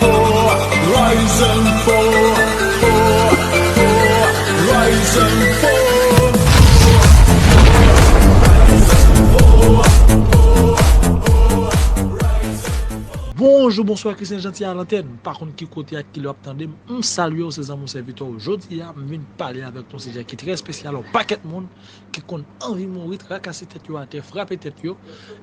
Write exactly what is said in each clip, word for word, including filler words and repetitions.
Rise and fall, fall, fall, rise and fall. Bonjou, bonswa, Christian Jeanty a lantèn. M pa konn ki kote ak ki lè w ap tande m. M salye w, se zanmi w, sèvitè w. Jodi a, m vin pale avèk yon sijè ki trè espesyal. Yon pakèt moun ki konn anvi mouri, trakase tèt yo atè, frape tèt yo,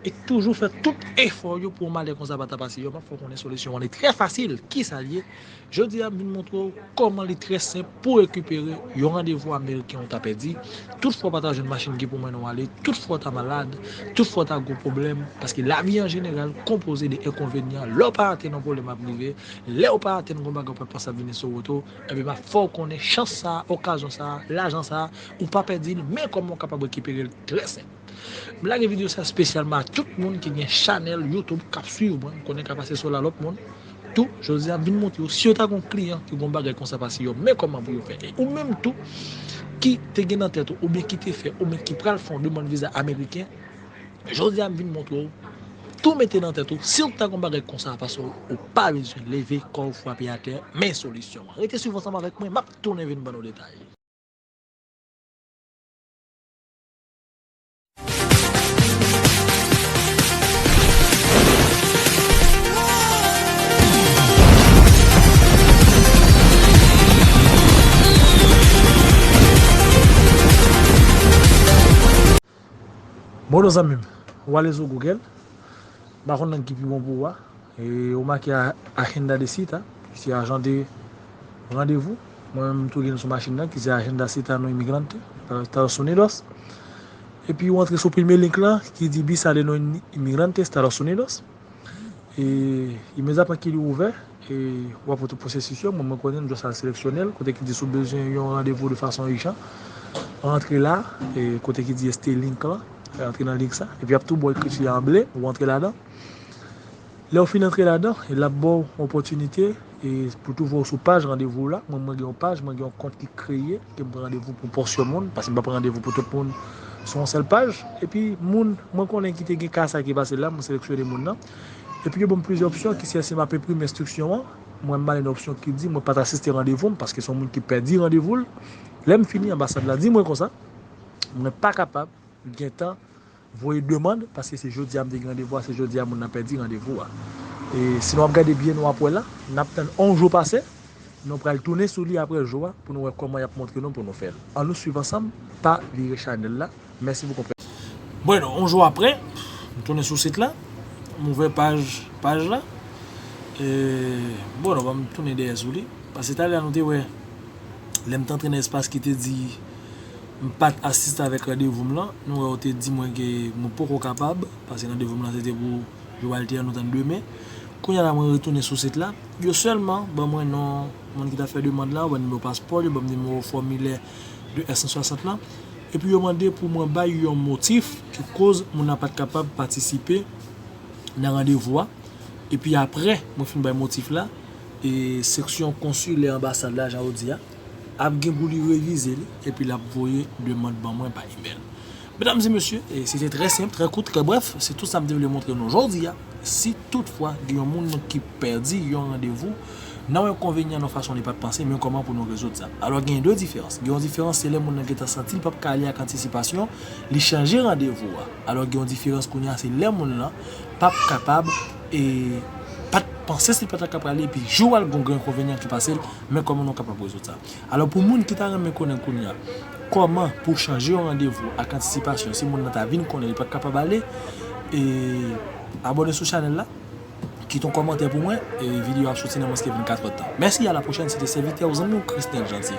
e toujou fè tout efò yo pou yon malè konsa pa ta pase yo. M ap fè w konnen solisyon an li trè fasil. Kisa l ye? Jodi a, m vin montre w kòman li trè senp pou rekipere yon randevou ameriken ou ta pèdi. Tout fwa w pa ta jwenn machin ki pou mennen w ale, tout fwa w ta malad, tout fwa w ta gon pwoblèm, paske lavi an jeneral konpoze de enkonvenyan. Lè w pa atann yon pwoblèm ap rive, lè w pa atann gon bagay w pa t panse ap vini sou wout ou, ebyen, m ap fè w konnen chans sa a, okazyon sa a, lajan sa a, ou pa pèdi l, men kòman w kapab rekipere l trè senp. M lage videyo sa espesyalman a tout moun ki gen chanèl YouTube k ap swiv mwen, m konnen ka pase sou la lòt moun. Tou, jodi a, m vin montre yo, si yo ta gon kliyan ki gon bagay konsa pase yo, men kòman pou yo fè. E ou menm tou, ki te gen nan tèt ou, oubyen ki te fè, oubyen ki pral fè yon demann viza ameriken, jodi a, m vin montre w, tou mete nan tèt ou, si w ta gon bagay konsa pase w, ou pa bezwen leve kò w frape atè, men solisyon an. Rete swiv ansanm avèk mwen, m ap tounen vin ban nou detay. Bon, zanmi m, w ale sou Google, m pa konn nan ki pi bon pou ou a, e ou make a-, agenda de cita, ki se agenda de randevou. Mwen menm, m tou gen l sou machin nan, ki se Agenda Cita No Inmigrante, Estados Unidos. Epi ou antre sou premye link lan, ki di Visa de No Inmigrante, Estados Unidos. E imedyatman ke li ouvè, e w ap wè tout pwosesis yo, mwen, mwen konnen m just al seleksyone l, kote ki di si w bezwen yon randevou de fason ijan, antre la, e kote ki di este link lan, antre nan link sa, epi ap tou ba w ekriti an ble, ou antre ladan. Lè w fin antre ladan, e l ap ba w opòtinite, e pou tou voye w sou paj randevou w la. Mwen, mwen gen yon paj, mwen gen yon kont ki kreye, ke m pran randevou pou pòsyon moun, paske m pa pran randevou pou tout moun sou yon sèl paj. Epi moun, mwen konnen ki te gen ka sa ki pase la, mwen seleksyone moun nan. Epi yo ban m plizyè opsyon ki se si m ape premye enstriksyon an, mwen m ale nan opsyon ki di mwen pa t asiste randevou m, paske se yon moun ki pèdi randevou l. Lè m fini, anbasad la di mwen konsa, mwen pa kapab gentan voye demann, paske se jodi a m te gen randevou a, se jodi a moun nan pèdi randevou a. E si nou ap gade byen, nou ap wè la, n ap tann yon jou pase, nou pral tounen sou li apre jou a, pou nou wè kòman y ap montre nou pou nou fè l. Ann nou swiv ansanm, pa vire chanèl la. Mèsi pou konprann. Bon, yon jou apre, m tounen sou sit la, m ouvè paj, paj la. E, bon, non, ban m tounen dèyè sou li. Paske talè a nou te wè, lè m t antre nan espas ki te di m pa t asiste avèk randevou m lan, nou wè yo te di mwen ke mwen poko kapab, paske randevou m lan se te pou jou altè an, nou tann demen. Kounye a la, mwen retounen sou sit la. Yo sèlman ban mwen non moun ki t ap fè demann lan, yo ban m nimewo paspò l, yo ban m nimewo fòmilè de S san swasant lan. Epi yo mande pou mwen bay yon motif ki koz moun nan pa t kapab patisipe nan randevou a. Epi apre mwen fin bay motif la, e seksyon konsilè anbasad la, jan yo di a, ap gen pou li revize li, epi l ap voye demann ban mwen pa imèl. Medam e mesye, e se te trè senp, trè kout, trè brèf, se tout sa m te vle montre nou jodi a. Si toutfwa gen yon moun ki pèdi yon randevou, nan yon enkonvenyan, nan fason li pa t panse, men kòman pou nou rezoud sa. Alò, gen de diferans. Gen yon diferans, se lè moun nan gentan santi l p ap ka ale ak antisipasyon, li chanje randevou a. Alò, gen yon diferans kounye a, se lè moun lan p ap kapab, e pa t panse si l pa t ap ka prale, epi jou a l gen yon grenn enkonvenyan ki pase l, men kòman nou kapab rezoud sa. Alò, pou moun ki ta renmen konnen kounye a, kòman pou chanje yon randevou ak antisipasyon, si moun nan ta vin konnen li pa t kapab ale, e abòne sou chanèl la, kite yon kòmantè pou mwen, e videyo ap soti nan mwens ke vennkat èdtan. Mèsi, a la pwochèn, se te sèvitè w, zanmi w, Christian Jeanty.